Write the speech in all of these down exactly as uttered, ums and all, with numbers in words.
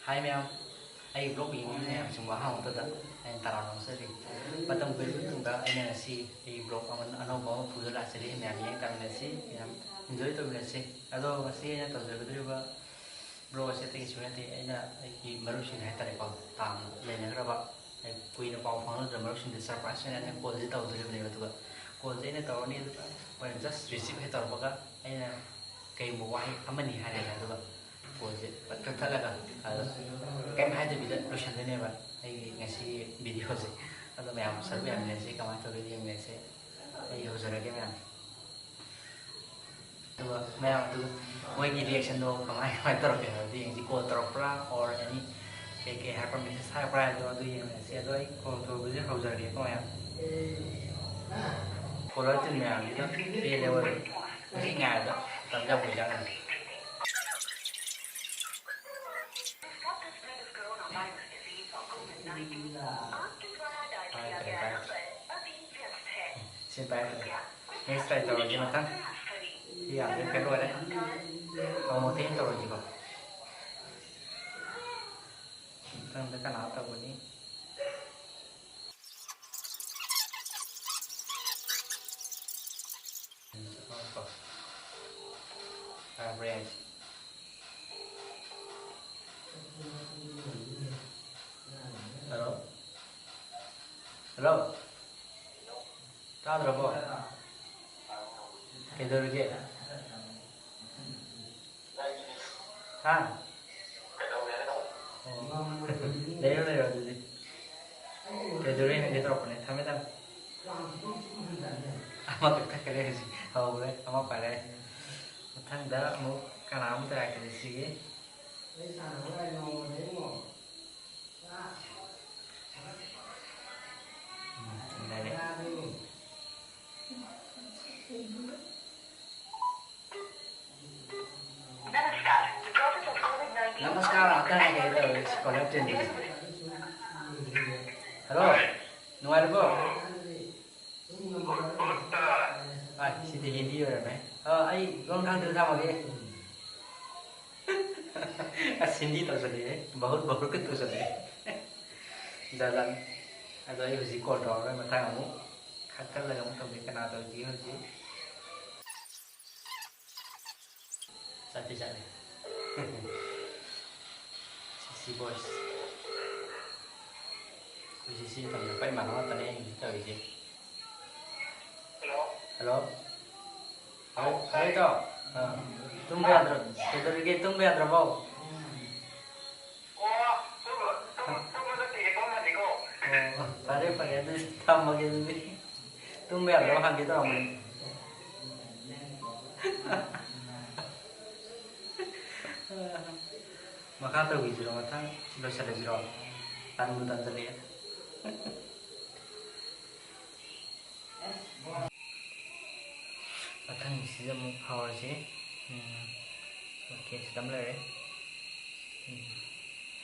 ꯍꯥꯏ ꯃꯌꯥꯝ, ꯑꯩ ꯕ꯭ꯂꯣꯒ ꯌꯦꯡꯕ ꯃꯌꯥꯝꯁꯤꯡꯕꯨ ꯑꯍꯥꯟꯕꯗ ꯑꯩꯅ ꯇꯔꯥꯝꯅ ꯑꯣꯛꯆꯔꯤ꯫ ꯃꯇꯝ ꯀꯨꯏꯔꯕ ꯃꯇꯨꯡꯗ ꯑꯩꯅ ꯉꯁꯤ ꯑꯩ ꯕ꯭ꯂꯣꯒ ꯑꯃ ꯑꯅꯧꯕ ꯑꯃ ꯄꯨꯗꯨꯅ ꯂꯥꯛꯆꯔꯤ꯫ ꯃꯌꯥꯝ ꯌꯦꯡ ꯇꯥꯃꯤꯟꯅꯁꯤ, ꯃꯌꯥꯝ ꯏꯟꯖꯣꯏ ꯇꯧꯃꯤꯟꯅꯁꯤ꯫ ꯑꯗꯣ ꯉꯁꯤ ꯑꯩꯅ ꯇꯧꯖꯒꯗꯧꯔꯤꯕ ꯕ꯭ꯂꯣꯒ ꯑꯁꯤ ꯑꯇꯩꯒꯤꯁꯨ ꯅꯠꯇꯦ, ꯑꯩꯅ ꯑꯩꯒꯤ ꯃꯔꯨꯞꯁꯤꯡ ꯍꯥꯏꯇꯥꯔꯦꯀꯣ, ꯇꯥꯝꯅ ꯂꯩꯅꯈ꯭ꯔꯕ, ꯑꯩ ꯀꯨꯏꯅ ꯄꯥꯎ ꯐꯥꯎꯅꯗ꯭ꯔꯕ ꯃꯔꯨꯞꯁꯤꯡꯗ ꯁꯔꯄ꯭ꯔꯥꯏꯁ ꯑꯣꯏꯅ ꯑꯩꯅ ꯀꯣꯜꯁꯦ ꯇꯧꯗꯣꯔꯤꯕꯅꯦꯕ꯫ ꯑꯗꯨꯒ ꯀꯣꯜꯁꯦ ꯑꯩꯅ ꯇꯧꯔꯅꯤ, ꯑꯗꯨꯒ ꯃꯣꯏꯅ ꯖꯁ ꯔꯤꯁꯤꯞ ꯍꯦꯛ ꯇꯧꯔꯛꯄꯒ ꯑꯩꯅ ꯀꯩꯒꯨꯝꯕ ꯋꯥꯍꯩ ꯑꯃꯅꯤ ꯍꯥꯏꯔꯒ, ꯑꯗꯨꯒ ꯐꯣꯟꯁꯦ ꯄꯠ ꯀꯛꯊꯠꯂꯒ, ꯑꯗꯣ ꯀꯩꯝ ꯍꯥꯏꯗꯕꯤꯗ ꯂꯣꯏꯁꯤꯟꯗꯣꯏꯅꯦꯕ ꯑꯩꯒꯤ ꯉꯁꯤꯒꯤ ꯚꯤꯗꯤꯑꯣꯁꯦ꯫ ꯑꯗꯣ ꯃꯌꯥꯝ ꯁꯔꯨꯛ ꯌꯥꯃꯤꯟꯅꯁꯤ, ꯀꯃꯥꯏꯅ ꯇꯧꯒꯦ ꯌꯦꯡꯃꯤꯟꯅꯁꯦ꯫ ꯑꯩ ꯍꯧꯖꯔꯒꯦ ꯃꯌꯥꯝ꯫ ꯑꯗꯨꯒ ꯃꯌꯥꯝ ꯑꯗꯨ ꯃꯣꯏꯒꯤ ꯔꯤꯌꯦꯛꯁꯟꯗꯣ ꯀꯃꯥꯏ ꯀꯃꯥꯏꯅ ꯇꯧꯔꯛꯀꯦ ꯍꯥꯏꯕꯗꯨ ꯌꯦꯡꯁꯤ꯫ ꯀꯣꯜ ꯇꯧꯔꯛꯄ꯭ꯔꯥ ꯑꯣꯔ ꯑꯦꯅꯤ ꯀꯩ ꯀꯩ ꯍꯥꯏꯔꯛꯄ꯭ꯔꯥ, ꯃꯦꯁꯦꯖ ꯊꯥꯔꯛꯄ꯭ꯔꯥ ꯍꯥꯏꯕꯗꯣ ꯑꯗꯨ ꯌꯦꯡꯃꯤꯟꯅꯁꯤ꯫ ꯑꯗꯣ ꯑꯩ ꯀꯣꯜ ꯇꯧꯕꯁꯦ ꯍꯧꯖꯔꯒꯦꯀꯣ ꯃꯌꯥꯝ꯫ ꯀꯣꯂꯔ ꯇꯤꯝ ꯃꯌꯥꯝꯁꯤꯅ ꯄꯦꯜꯂꯦ ꯑꯣꯏꯕ꯫ ꯉꯁꯤ ꯉꯥꯏꯕꯗ ꯃꯇꯝ ꯌꯥꯝ ꯀꯨꯏ ꯆꯪꯉꯅꯤ꯫ ꯄꯥꯏꯗ꯭ꯔꯦ, ꯄꯥꯏꯗ꯭ꯔꯦ꯫ ꯁꯤ ꯄꯥꯏꯗ꯭ꯔꯦ꯫ ꯅꯦꯛꯁ ꯇ꯭ꯔꯥꯏ ꯇꯧꯔꯁꯤ ꯃꯊꯪ꯫ ꯁꯤ ꯌꯥꯗ꯭ꯔꯦ, ꯐꯦꯜ ꯑꯣꯏꯔꯦ꯫ ꯑꯃꯨꯛ ꯃꯊꯪ ꯇꯧꯔꯁꯤꯀꯣ꯫ ꯃꯊꯪꯗ ꯀꯅꯥ ꯇꯧꯒꯅꯤ? ꯄꯥꯏꯕ꯭ꯔꯥ ꯌꯦꯡꯁꯤ꯫ ꯍꯜꯂꯣ? ꯍꯜꯂꯣ? ꯇꯥꯗ꯭ꯔꯕꯣ? ꯀꯩꯗꯧꯔꯤꯒꯦ? ꯍꯥ? ꯑꯣ꯫ ꯂꯩꯔꯣ, ꯂꯩꯔꯣ ꯑꯗꯨꯗꯤ꯫ ꯀꯩꯗꯧꯔꯦ ꯍꯪꯒꯦ ꯇꯧꯔꯛꯄꯅꯦ꯫ ꯊꯝꯃꯦ, ꯊꯝꯃꯦ꯫ ꯑꯃ ꯀꯛꯊꯠꯈ꯭ꯔꯦ ꯍꯧꯖꯤꯛ꯫ ꯍꯧꯈ꯭ꯔꯦ꯫ ꯑꯃ ꯄꯥꯏꯔꯛꯑꯦ꯫ ꯃꯊꯪꯗ ꯑꯃꯨꯛ ꯀꯅꯥ ꯑꯃꯨꯛ ꯇꯧꯔꯛꯀꯦ ꯁꯤꯒꯤ꯫ ꯎꯝ, ꯂꯩꯔꯦ꯫ ꯅꯃꯁꯀꯥꯔ, ꯑꯝꯇ ꯍꯥꯏꯒꯦ ꯇꯧꯔꯤ, ꯁ꯭ꯀꯣꯂꯔ ꯇꯦꯟꯗꯨꯗ꯫ ꯍꯜꯂꯣ, ꯅꯨꯡꯉꯥꯏꯔꯤꯕꯣ? ꯑꯥꯏ, ꯁꯤꯗꯤ ꯍꯤꯟꯗꯤ ꯑꯣꯏꯔꯝꯃꯦ꯫ ꯑ, ꯑꯩ ꯂꯣꯟ ꯈꯪꯗ꯭ꯔꯗꯤ ꯊꯝꯃꯒꯦ꯫ ꯑꯁ, ꯍꯤꯟꯗꯤ ꯇꯧꯁꯜꯂꯛꯑꯦ꯫ ꯕꯍꯨꯠ ꯕꯍꯨꯠꯀ ꯇꯧꯁꯜꯂꯛꯑꯦ꯫ ꯖꯥꯠ ꯖꯥꯠꯅꯤ꯫ ꯑꯗꯣ ꯑꯩ ꯍꯧꯖꯤꯛ call ꯇꯧꯔꯔꯣꯏ, ꯃꯊꯪ ꯑꯃꯨꯛ ꯈꯟꯒꯠꯂꯒ ꯑꯃꯨꯛ ꯇꯧꯒꯦ꯫ ꯀꯅꯥ ꯇꯧꯁꯤꯒꯦ ꯍꯧꯖꯤꯛ? ꯆꯠꯇꯤ ꯆꯠꯂꯦ꯫ ꯁꯤ, ꯁꯤ voice꯫ ꯑꯩꯈꯣꯏ ꯁꯤ, ꯁꯤ ꯃꯇꯝꯗ ꯑꯩꯈꯣꯏ ꯏꯃꯥꯟꯅꯕ ꯉꯥꯛꯇꯅꯦ ꯑꯩꯅ ꯍꯧꯖꯤꯛ ꯇꯧꯔꯤꯁꯦ꯫ ꯍꯜꯂꯣ꯫ ꯍꯜꯂꯣ꯫ ꯍꯜꯂꯣ, ꯍꯜꯂꯣ, ꯏꯇꯥꯎ꯫ ꯑꯥ, ꯇꯨꯝꯕ ꯌꯥꯗ꯭ꯔ-, ꯀꯩꯗꯧꯔꯤꯒꯦ? ꯇꯨꯝꯕ ꯌꯥꯗ꯭ꯔꯕꯣ? ꯑꯣ, ꯐꯔꯦ, ꯐꯔꯦ, ꯑꯗꯨꯗꯤ ꯊꯝꯃꯒꯦ ꯑꯗꯨꯗꯤ꯫ ꯇꯨꯝꯕ ꯌꯥꯗ꯭ꯔꯕ ꯍꯪꯒꯦ ꯇꯧꯔꯝꯕꯅꯤ꯫ ꯃꯈꯥ ꯇꯧꯈꯤꯁꯤꯔꯣ? ꯃꯊꯪ ꯂꯣꯏꯁꯤꯜꯂꯁꯤꯔꯣ? ꯇꯟꯕꯨ ꯇꯟꯁꯤꯜꯂꯛꯑꯦ꯫ ꯃꯊꯪꯒꯤꯁꯤꯗ ꯑꯃꯨꯛ ꯍꯧꯔꯁꯤ꯫ ꯎꯝ, OK, ꯁꯤꯗ ꯑꯃ ꯂꯩꯔꯦ꯫ ꯎꯝ,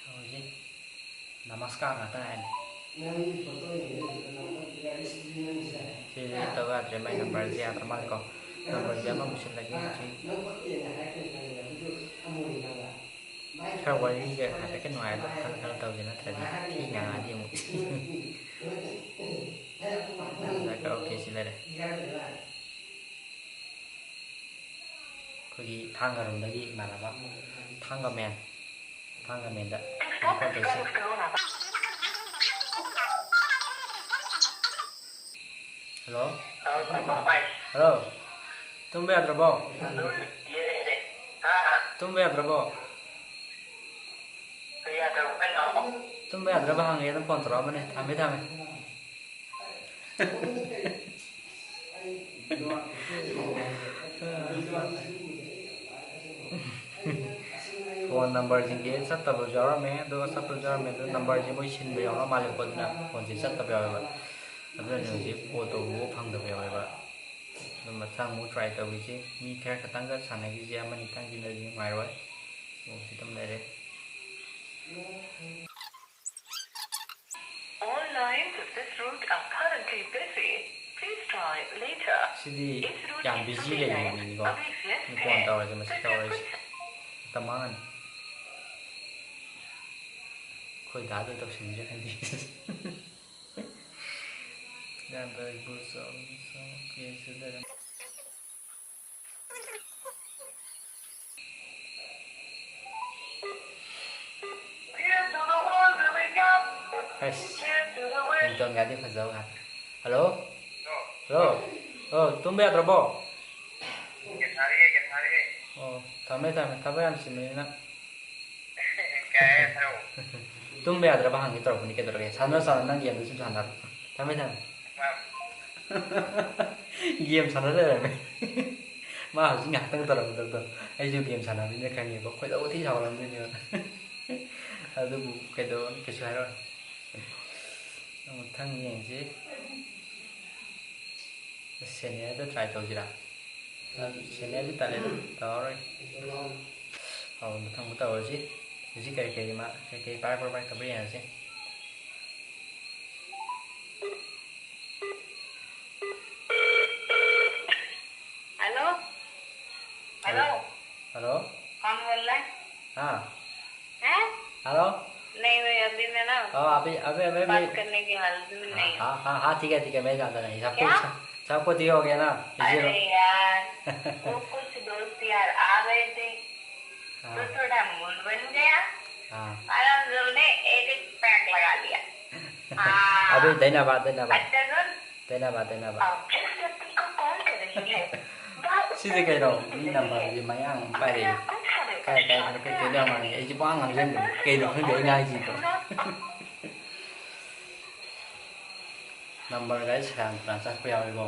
ꯍꯧꯔꯁꯤ꯫ ꯅꯃꯁꯀꯥꯔ ꯉꯥꯛꯇ ꯉꯥꯏꯔꯦ꯫ ꯁꯤꯗꯤ ꯇꯧ ꯌꯥꯗ꯭ꯔꯦ, ꯃꯥꯏ numberꯁꯦ ꯌꯥꯗ꯭ꯔ ꯃꯥꯜꯂꯦꯀꯣ꯫ Numberꯁꯦ ꯑꯃꯃꯨꯛ ꯁꯤꯜꯂꯒꯦ ꯍꯧꯖꯤꯛ꯫ ꯈꯔ ꯋꯥꯔꯤꯒ ꯍꯥꯏꯐꯦꯠꯀ ꯅꯨꯡꯉꯥꯏꯕ ꯈꯔ, ꯈꯔ ꯇꯧꯁꯦ, ꯅꯠꯇ꯭ꯔꯗꯤ ꯊꯤ ꯉꯥꯡꯉꯛꯑꯗꯤ ꯑꯃꯨꯛ꯫ ꯅꯝꯕꯔ OK ꯁꯤ ꯂꯩꯔꯦ꯫ ꯑꯩꯈꯣꯏꯒꯤ ꯊꯥꯡꯒꯔꯣꯝꯗꯒꯤ ꯏꯃꯥꯟꯅꯕ, ꯊꯥꯡꯒ man, ꯊꯥꯡꯒ manꯗ call ꯇꯧꯁꯤ꯫ ꯍꯜꯂꯣ? ꯍꯜꯂꯣ? ꯇꯨꯝꯕ ꯌꯥꯗ꯭ꯔꯕꯣ? ꯇꯨꯝꯕ ꯌꯥꯗ꯭ꯔꯕꯣ? ꯇꯨꯝꯕ ꯌꯥꯗ꯭ꯔꯕ ꯍꯪꯉꯦꯅ phone ꯇꯧꯔꯛꯑꯝꯕꯅꯦ꯫ ꯊꯝꯃꯦ, ꯊꯝꯃꯦ꯫ Phone numberꯁꯤꯡꯁꯦ ꯆꯠꯇꯕꯁꯨ ꯌꯥꯎꯔꯝꯃꯦ, ꯑꯗꯨꯒ ꯆꯠꯄꯁꯨ ꯌꯥꯎꯔꯝꯃꯦ꯫ ꯑꯗꯨ numberꯁꯦ ꯃꯣꯏ ꯁꯤꯟꯕ ꯌꯥꯎꯔ ꯃꯥꯜꯂꯦꯀꯣ, ꯑꯗꯨꯅ phoneꯁꯦ ꯆꯠꯇꯕ ꯌꯥꯎꯋꯦꯕ꯫ ꯑꯗꯨꯅꯅꯦ ꯍꯧꯖꯤꯛ call ꯇꯧꯕꯕꯨ ꯐꯪꯗꯕ ꯌꯥꯎꯋꯦꯕ꯫ ꯑꯗꯨ ꯃꯊꯪ ꯑꯃꯨꯛ try ꯇꯧꯈꯤꯁꯤ꯫ ꯃꯤ ꯈꯔ ꯈꯛꯇꯪꯒ ꯁꯥꯟꯅꯈꯤꯁꯤ, ꯑꯃꯅꯤꯇꯪꯁꯤꯅꯗꯤ ꯅꯨꯡꯉꯥꯏꯔꯣꯏ꯫ ꯑꯣ, ꯁꯤ ꯑꯗꯨꯝ ꯂꯩꯔꯦ꯫ All lines of this route are currently busy. Please try later. ꯁꯤꯗꯤ ꯌꯥꯝ busy ꯂꯩꯕ ꯃꯤꯅꯤꯀꯣ꯫ ꯑꯩ phone ꯇꯧꯔꯁꯦ, ꯃꯁꯤ ꯇꯧꯔꯁꯦ꯫ ꯃꯇꯝ ꯃꯥꯡꯉꯅꯤ꯫ ꯑꯩꯈꯣꯏ ꯗꯥꯗ ꯇꯧꯁꯤꯟꯁꯤꯔ ꯈꯪꯗꯦ꯫ ꯏꯌꯥꯝꯕ ꯏꯕꯣꯆꯧ, ꯏꯆꯧ, ꯀꯦ ꯁꯤꯗꯔꯝ꯫ ꯑꯁ, ringtone ꯒꯗꯤ ꯐꯖꯕ ꯉꯥꯛꯇ꯫ ꯍꯜꯂꯣ? ꯍꯜꯂꯣ? ꯑꯣ, ꯇꯨꯝꯕ ꯌꯥꯗ꯭ꯔꯕꯣ? ꯑꯣ, ꯊꯝꯃꯦ, ꯊꯝꯃꯦ꯫ ꯊꯕꯛ ꯌꯥꯝ ꯆꯤꯟꯕꯅꯤꯅ꯫ ꯇꯨꯝꯕ ꯌꯥꯗ꯭ꯔꯕ ꯍꯪꯒꯦ ꯇꯧꯔꯛꯄꯅꯤ, ꯀꯩꯗꯧꯔꯒꯦ? ꯁꯥꯟꯅꯔꯣ, ꯁꯥꯟꯅꯔꯣ, ꯅꯪ game ꯗꯨ ꯁꯨꯝ ꯁꯥꯟꯅꯔꯣ꯫ ꯊꯝꯃꯦ, ꯊꯝꯃꯦ꯫ Game ꯁꯥꯟꯅ ꯂꯩꯔꯝꯃꯦ꯫ ꯃꯥ ꯍꯧꯖꯤꯛ ꯉꯥꯏꯍꯥꯛꯇꯪ ꯇꯧꯔꯝꯕꯗꯣ꯫ ꯑꯩꯁꯨ game ꯁꯥꯟꯅꯕꯅꯤꯅ ꯈꯪꯉꯦꯕ꯫ ꯈꯣꯏꯗꯧ ꯊꯤ ꯁꯥꯎꯔꯝꯗꯣꯏꯅꯦꯕ꯫ ꯑꯗꯨꯕꯨ ꯀꯩꯗꯧꯔꯨꯅꯤ, ꯀꯩꯁꯨ ꯍꯥꯏꯔꯣꯏ꯫ ꯃꯊꯪ ꯌꯦꯡꯁꯤ꯫ Senior ꯗ try ꯇꯧꯁꯤꯔꯥ? Senior ꯗꯤ ꯇꯜꯂꯦꯗ, ꯇꯧꯔꯔꯣꯏ꯫ ꯑꯧ, ꯃꯊꯪ ꯑꯃꯨꯛ ꯇꯧꯔꯁꯤ꯫ ꯍꯧꯖꯤꯛ ꯀꯔꯤ ꯀꯔꯤ ꯃꯥ-, ꯀꯔꯤ ꯀꯔꯤ ꯄꯥꯏꯔꯛꯄ꯭ꯔꯥ, ꯄꯥꯏꯔꯛꯇꯕ꯭ꯔꯥ ꯌꯦꯡꯉꯁꯤ꯫ Hello? Hello? Hello? कौन बोल रहा है? हाँ। हैं? Hello? नहीं, मैं अभी मैं ना हाँ, अभी, अभी, अभी, बात अभी। करने की हालत में नहीं हूँ। हाँ, हाँ, हाँ, हाँ, ठीक है, ठीक है, मैं जानता नहीं, सब क्या? कुछ, सब कुछ ये हो गया ना, busy अरे लो। यार, वो कुछ दोस्त यार आ गए थे, हाँ। तो थोड़ा mood बन गया। हाँ। और हम लोग ने एक एक prank लगा लिया। हाँ। अभी धन्यवाद, धन्यवाद। अच्छा सुन। धन्यवाद, धन्यवाद। आप जिस व्यक्ति को कॉल कर रही है, वह ꯁꯤꯗꯤ ꯀꯩꯅꯣ? ꯃꯤ number ꯁꯦ ꯃꯌꯥꯡ ꯑꯃ ꯄꯥꯏꯔꯛꯑꯦ꯫ ꯀꯥꯏ ꯀꯥꯏꯗꯅꯣ ꯀꯩ ꯀꯩꯅꯣ ꯌꯥꯝ ꯉꯥꯡꯉꯦ꯫ ꯑꯩꯁꯦ ꯄꯨꯡꯉꯥꯡ ꯉꯥꯡꯁꯤꯟꯕꯅꯤ꯫ ꯀꯩꯅꯣ ꯈꯪꯗꯦ ꯑꯩ ꯉꯥꯡꯉꯤꯁꯤꯕꯣ꯫ Number ꯒꯥꯏꯁꯦ ꯁꯦꯔꯥꯟ ꯇꯨꯔꯥꯟ ꯆꯠꯄ ꯌꯥꯎꯋꯤꯀꯣ꯫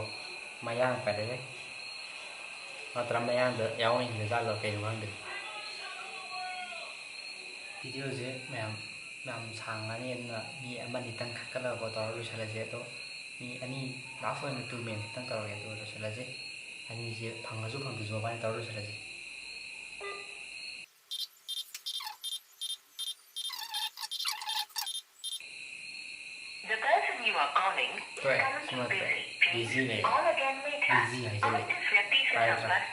ꯃꯌꯥꯡ ꯄꯥꯏꯔꯛꯑꯦ꯫ ꯅꯠꯇ꯭ꯔ ꯃꯌꯥꯡꯗ ꯌꯥꯎꯍꯟꯈꯤꯕ ꯖꯥꯠꯂꯣ ꯀꯩꯅꯣ ꯈꯪꯗꯦ꯫ Video ꯁꯦ ꯃꯌꯥꯝ ꯌꯥꯝ ꯁꯥꯡꯉꯅꯤ, ꯑꯗꯨꯅ ꯃꯤ ꯑꯃꯅꯤꯇꯪ ꯈꯛꯇꯂꯒ ꯇꯧꯔ ꯂꯣꯏꯁꯤꯜꯂꯁꯦ꯫ ꯑꯗꯣ ꯃꯤ ꯑꯅꯤ, last ꯑꯣꯏꯅ two man ꯈꯛꯇꯪ ꯇꯧꯔꯒꯦ, ꯑꯗꯨꯒ ꯂꯣꯏꯁꯤꯜꯂꯁꯦ꯫ ꯑꯅꯤꯁꯦ ꯐꯪꯉꯁꯨ ꯐꯪꯗ꯭ꯔꯁꯨ ꯃꯕꯥꯅꯤ ꯇꯧꯔ ꯂꯣꯏꯁꯤꯜꯂꯁꯦ꯫ The person you are calling is ꯍꯣꯏ, currently ꯁꯤꯃ busy. Please busy ꯅꯦ꯫ Call again later. Busy ꯍꯥꯏꯖꯜꯂꯦ꯫ आप जिस व्यक्ति से ꯄꯥꯏꯔꯗ꯭ꯔꯥ? संपर्क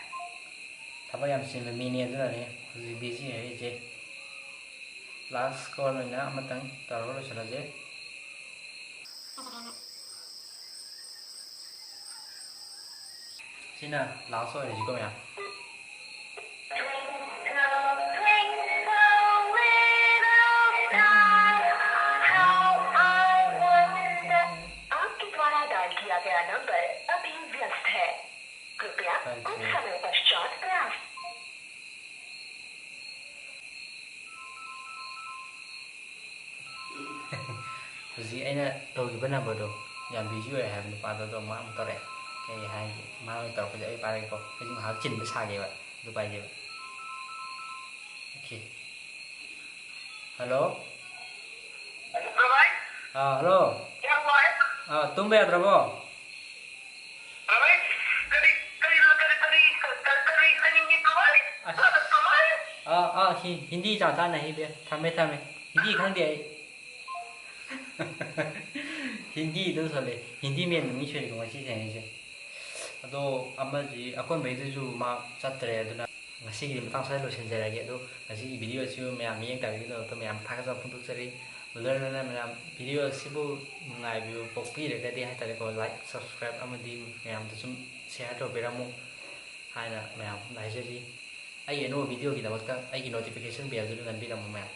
ꯊꯕꯛ ꯌꯥꯝ ꯆꯤꯟꯕ ꯃꯤꯅꯦ, ꯑꯗꯨꯅꯅꯦ ꯍꯧꯖꯤꯛ busy ꯍꯥꯏꯔꯤꯁꯦ꯫ Last call ꯑꯣꯏꯅ ꯑꯃꯇꯪ ꯇꯧꯔꯒ ꯂꯣꯏꯁꯤꯜꯂꯁꯦ꯫ ꯁꯤꯅ last ꯑꯣꯏꯔꯁꯤꯀꯣ ꯃꯌꯥꯝ꯫ आपके द्वारा डायल किया गया नंबर अभी व्यस्त है। कृपया कुछ समय पश्चात प्रयास। ꯍꯧꯖꯤꯛ ꯑꯩꯅ ꯇꯧꯈꯤꯕ numberꯗꯣ ꯌꯥꯝ busy ꯑꯣꯏ ꯍꯥꯏꯕ ꯅꯨꯄꯥꯗꯣ, ꯑꯗꯣ ꯃꯥ ꯑꯃꯨꯛ ꯇꯧꯔꯛꯑꯦ꯫ ꯀꯩ ꯍꯥꯏꯒꯦ? ꯃꯥ ꯑꯣꯏꯅ ꯇꯧꯔꯛꯄꯁꯦ ꯑꯩ ꯄꯥꯏꯔꯒꯦꯀꯣ꯫ ꯑꯩꯁꯨ ꯉꯥꯏꯍꯥꯛ ꯆꯤꯟꯕ ꯁꯥꯒꯦꯕ꯫ ꯑꯗꯨ ꯄꯥꯏꯒꯦꯕ꯫ Okay. Hello? ꯍꯜꯂꯣ ꯚꯥꯏ꯫ ꯑꯥ, hello. ꯀꯌꯥꯝ ꯋꯥꯏ? ꯑꯥ, ꯇꯨꯝꯕ ꯌꯥꯗ꯭ꯔꯕꯣ? ꯀꯔꯤ, ꯀꯔꯤ, ꯀꯔꯤ, ꯀꯔꯤ, ꯀꯔꯤ, ꯀꯔꯤ, ꯀꯔꯤ ꯍꯥꯏꯅꯤꯡꯉꯤ ꯀꯃꯥꯏ? ꯑꯁ꯫ ꯀꯃꯥꯏ? ꯑꯥ, ꯑꯥ, ꯍꯤ-, ꯍꯤꯟꯗꯤ ꯆꯥ ꯆꯥꯅ ꯍꯤꯕꯦ꯫ ꯊꯝꯃꯦ, ꯊꯝꯃꯦ꯫ ꯍꯤꯟꯗꯤ ꯈꯪꯗꯦ ꯑꯩ꯫ ꯍꯤꯟꯗꯤꯗ ꯁꯣꯜꯂꯦ꯫ ꯍꯤꯟꯗꯤ ꯃꯦꯟꯕ ꯃꯤ ꯁꯣꯏꯀꯣ ꯉꯁꯤ ꯊꯦꯡꯅꯩꯁꯦ꯫ ꯑꯗꯣ ꯑꯃꯗꯤ ꯑꯀꯣꯟꯕꯩꯗꯨꯁꯨ ꯃꯥ ꯆꯠꯇ꯭ꯔꯦ, ꯑꯗꯨꯅ ꯉꯁꯤꯒꯤꯗꯤ ꯃꯇꯥꯡ ꯁ꯭ꯋꯥꯏꯗ ꯂꯣꯏꯁꯤꯟꯖꯔꯒꯦ꯫ ꯑꯗꯣ ꯉꯁꯤꯒꯤ video ꯑꯁꯤꯕꯨ ꯃꯌꯥꯝ ꯃꯤꯠꯌꯦꯡ ꯇꯥꯕꯤꯕꯒꯤꯗꯃꯛꯇ ꯃꯌꯥꯝ ꯊꯥꯒꯠꯆꯕ ꯐꯣꯡꯗꯣꯛꯆꯔꯤ꯫ ꯂꯣꯏꯅꯅ ꯃꯌꯥꯝ video ꯑꯁꯤꯕꯨ ꯅꯨꯡꯉꯥꯏꯕꯤꯕ ꯄꯣꯛꯄꯤꯔꯒꯗꯤ ꯍꯥꯏꯇꯥꯔꯦꯀꯣ, like, subscribe ꯑꯃꯗꯤ ꯃꯌꯥꯝꯗ ꯁꯨꯝ share ꯇꯧꯕꯤꯔꯝꯃꯨ ꯍꯥꯏꯅ ꯃꯌꯥꯝ ꯍꯥꯏꯖꯔꯤ꯫ ꯑꯩꯒꯤ ꯑꯅꯧꯕ videoꯒꯤꯗꯃꯛꯇ ꯑꯩꯒꯤ notification bellꯗꯨ ꯅꯝꯕꯤꯔꯝꯃꯨ ꯃꯌꯥꯝ꯫